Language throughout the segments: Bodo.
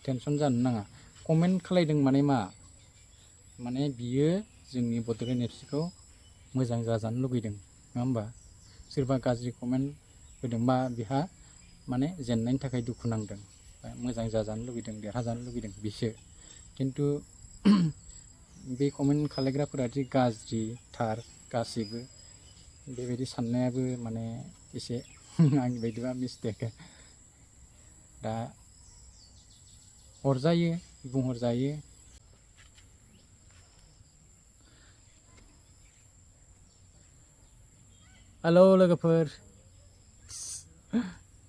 टेनसन जानो नाङा कमेन्ट खालायदों माने मा माने बियो जोंनि बड'लेण्ड एफसिखौ मोजां जाजानो लुगैदों नङा होमबा सोरबा गाज्रि कमेन्ट होदोंबा बिहा माने जेननायनि थाखाय दुखु नांदों मोजां जाजानो लुगैदों देरहाजानो लुगैदों बिसो खिन्थु बे कमेन्ट खालायग्राफोरा दि गाज्रिथार गासैबो बेबायदि साननायाबो माने एसे आंनि बायदिबा मिस्टेक दा हरजायो बुंहरजायो हेलौ लोगोफोर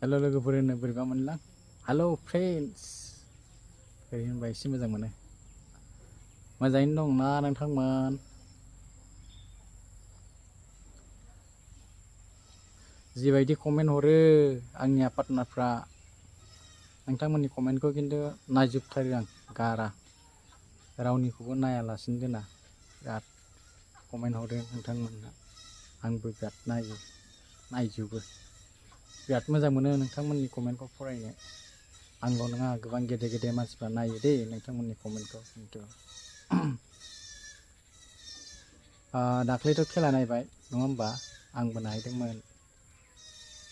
हेलौ लोगोफोर होनो बोरैबा मोनलां हेलौ फ्रेन्ड्स ओरै होनबा एसे मोजां मोनो मोजाङैनो दंना नोंथांमोन जिबायदि कमेन्ट हरो आंनि पार्टनारफ्रा नोंथांमोननि कमेन्टखौ खिन्थु नायजोबथारो आं गारा रावनिखौबो नायालासिनो दोना बिराद कमेन्ट हरो नोंथांमोनहा आंबो बिराद नायजोबो बिराद मोजां मोनो नोंथांमोननि कमेन्टखौ फरायनो आंल' नङा गोबां गेदेर गेदेर मानसिफ्रा नायो दे नोंथांमोननि कमेन्टखौ खिन्थु दाख्लैथ' खेला नायबाय नङा होमबा आंबो नायदोंमोन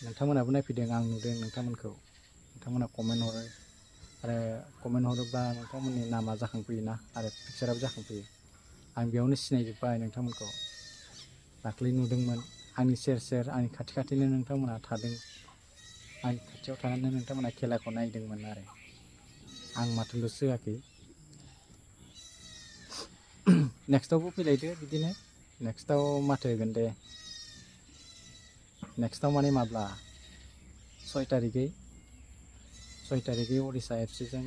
नोंथांमोनाबो नायफैदों आं नुदों नोंथांमोना कमेन्ट हरो आरो कमेन्ट हरोब्ला नोंथांमोननि नामा जाखांफैयोना आरो पिक्साराबो जाखांफैयो आं बेयावनो सिनायजोब्बाय नोंथांमोनखौ दाख्लै नुदोंमोन आंनि सेर आंनि खाथिनो नोंथांमोना थादों आंनि खाथियाव थानानै नोंथांमोना खेलाखौ नायदोंमोन आरो आं माथोल'सो होआखै नेक्स्टआवबो फैलायदो बिदिनो नेक्स्टआव माथो होगोन दे नेक्स्टआव माने माब्ला 6 तारिखै उरिसा एफसिजों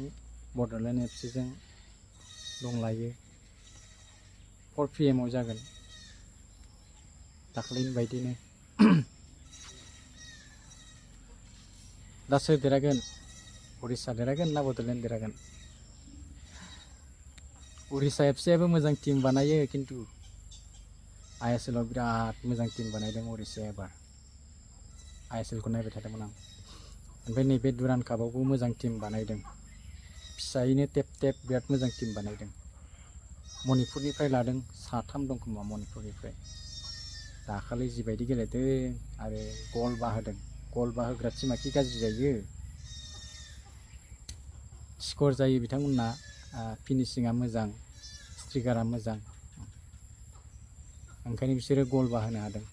बड'लेण्ड एफसिजों दंलायो 4 PM आव जागोन दाख्लैनि बायदिनो दा सोर देरहागोन उरिसा देरहागोन ना बड'लेण्ड देरहागोन उरिसा एफसिआबो मोजां टिम बानायो खिन्थु ISL आव बिराद मोजां टिम बानायदों उरिसाया एबार ISL खौ नायबाय थादोंमोन आं ओमफ्राय नैबे दुरान्ड कापआवबो मोजां टिम बानायदों फिसायैनो टेप बिराद मोजां टिम बानायदों मणिपुरनिफ्राय लादों 3 दं खोमा मणिपुरनिफ्राय दाखालि जिबायदि गेलेदों आरो गल बाहोदों गल बाहोग्रा टिमा खि गाज्रि जायो स्कर जायो बिथांमोनना फिनिशिंआ मोजां स्ट्रिकारा मोजां ओंखायनो बिसोरो गल बाहोनो हादों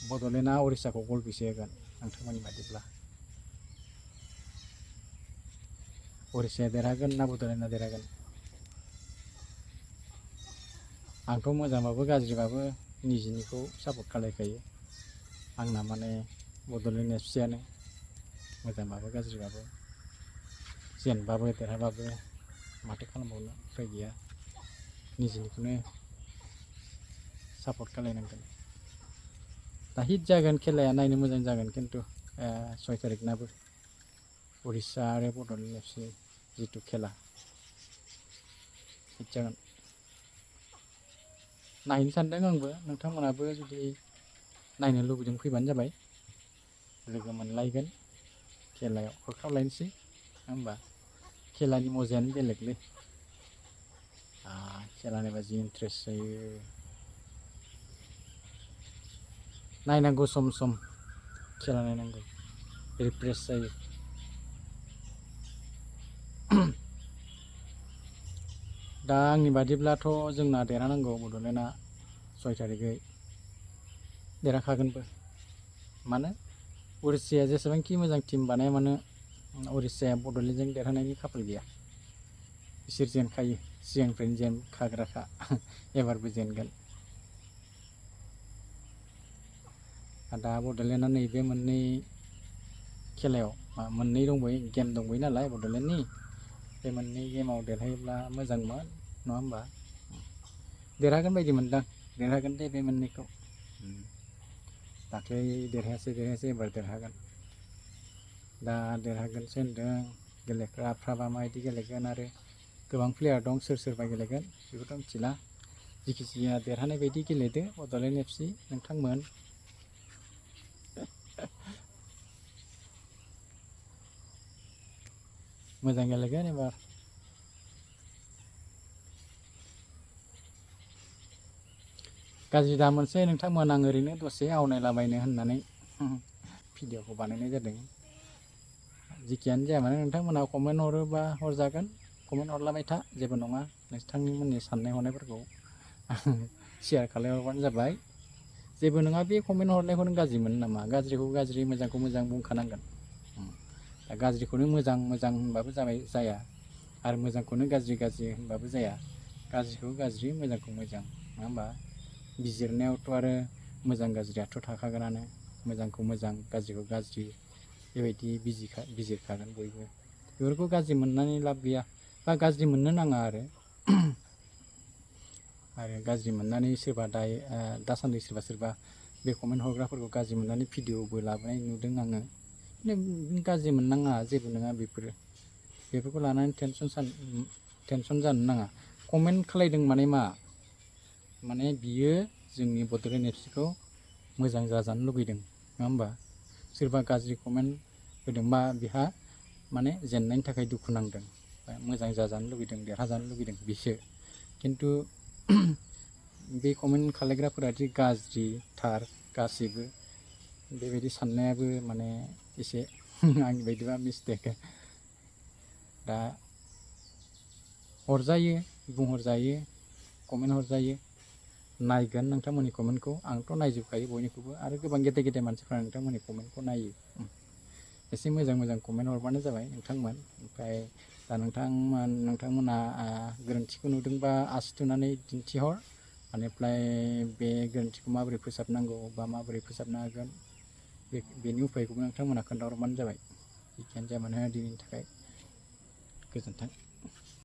बड'लेण्डआ उरिसाखौ गल बेसे होगोन नोंथांमोननि बादिब्ला उरिसाया देरहागोन ना बड'लेण्डआ देरहागोन आंथ' मोजांबाबो गाज्रिबाबो निजिनिखौ सापर्ट खालायखायो आंना माने बड'लेण्ड एफसियानो मोजांबाबो गाज्रिबाबो जेनबाबो देरहाबाबो माथो खालामबावनो उफाय गैया निजिनिखौनो सापर्ट खालायनांगोन दा हिट जागोन खेलाया नायनो मोजां जागोन खिन्थु 6 तारिखनाबो उरिसा आरो बड'लेण्ड एफसि जिथु खेला हिट जागोन नायनो सानदों आंबो नोंथांमोनाबो जुदि नायनो लुबैदों फैबानो जाबाय लोगो मोनलायगोन खेलायाव होख्रावलायनोसै नङा होमबा खेलानि मजायानो बेलेगलै खेला नायबा जि इन्ट्रेस्ट जायो नायनांगौ सम सम खेला नायनांगौ रिफ्रेश जायो दा आंनि बादिब्लाथ' जोंना देरहानांगौ बड'लेण्डआ 6 तारिखै देरहाखागोनबो मानो उरिसाया जेसेबांखि मोजां टिम बानाया मानो उरिसाया बड'लेण्डजों देरहानायनि खाफाल गैया बिसोर जेनखायो सिगांनिफ्रायनो जेनखाग्राखा एबारबो जेनगोन दा बड'लेण्डआ नैबे मोननै खेलायाव मोननै दंबायो गेम दंबायो नालाय बड'लेण्डनि बे मोननै गेमाव देरहायोब्ला मोजांमोन नङा होमबा देरहागोन बायदि मोनदां देरहागोन दे बे मोननैखौ दाख्लै देरहायासै एबार देरहागोन दा देरहागोनसो होनदों गेलेग्राफ्राबा माबायदि गेलेगोन आरो गोबां प्लेयार दं सोरबा गेलेगोन बेखौथ' मिथिला जिखिजाया देरहानाय बायदि गेलेदो बड'लेण्ड एफसि नोंथांमोन मोजां गेलेगोन एबार। गाज्रि दा मोनसे नोंथांमोन, आं ओरैनो दसे आवनायलाबायनो होननानै भिडिअखौ बानायनाय जादों। जिखियानो जाया मानो नोंथांमोना कमेन्ट हरोबा हरजागोन, कमेन्ट हरलाबाय था, जेबो नङा। नोंथांमोननि साननाय हनायफोरखौ शेयार खालामहरबानो जाबाय। जेबो नङा, बे कमेन्ट हरनायखौनो गाज्रि मोनो नामा? गाज्रिखौ गाज्रि, मोजांखौ मोजां बुंखानांगोन। दा गाज्रिखौनो मोजां मोजां होनबाबो जाया, आरो मोजांखौनो गाज्रि गाज्रि होनबाबो जाया। गाज्रिखौ गाज्रि, मोजांखौ मोजां, नङा होमबा? बिजिरनायावथ' आरो मोजां गाज्रियाथ' थाखागोनानो। मोजांखौ मोजां, गाज्रिखौ गाज्रि, बेबायदि बिजिरखागोन बयबो। बेफोरखौ गाज्रि मोननानै लाब गैया, बा गाज्रि मोननो नाङा आरो। गाज्रि मोननानै सोरबा दासान्दि सोरबा बे कमेन्ट हरग्राफोरखौ गाज्रि मोननानै भिडिअबो लाबोनाय नुदों आङो। गाज्रि मोननाङा, जेबो नङा बेफोरखौ लानानै टेनसन जानो नाङा। कमेन्ट खालायदों माने मा? माने बियो जोंनि बड'लेण्ड एबसुखौ मोजां जाजानो लुगैदों, नङा होमबा? सोरबा गाज्रि कमेन्ट होदोंबा बिहा माने जेननायनि थाखाय दुखु नांदों, मोजां जाजानो लुगैदों, देरहाजानो लुगैदों बिसो। खिन्थु बे कमेन्ट खालायग्राफोरा दि गाज्रिथार गासैबो, बेबायदि साननायाबो माने एसे आंनि बायदिबा मिस्टेक। दा हरजायो, बुंहरजायो, कमेन्ट हरजायो, नायगोन नोंथांमोननि कमेन्टखौ। आंथ' नायजोबखायो बयनिखौबो, आरो गोबां गेदेर गेदेर मानसिफ्रा नोंथांमोननि कमेन्टखौ नायो। एसे मोजां मोजां कमेन्ट हरबानो जाबाय नोंथांमोन। ओमफ्राय दा नोंथांमोना गोरोन्थिखौ नुदोंबा आसि थुनानै दिन्थिहर। बेनिफ्राय बे गोरोन्थिखौ माबोरै फोसाबनांगौ बा माबोरै फोसाबनो हागोन, बेनि उपायखौबो नोंथांमोना खोन्थाहरबानो जाबाय। जिखियानो जाया मानो दिनैनि थाखाय गोजोन्थों।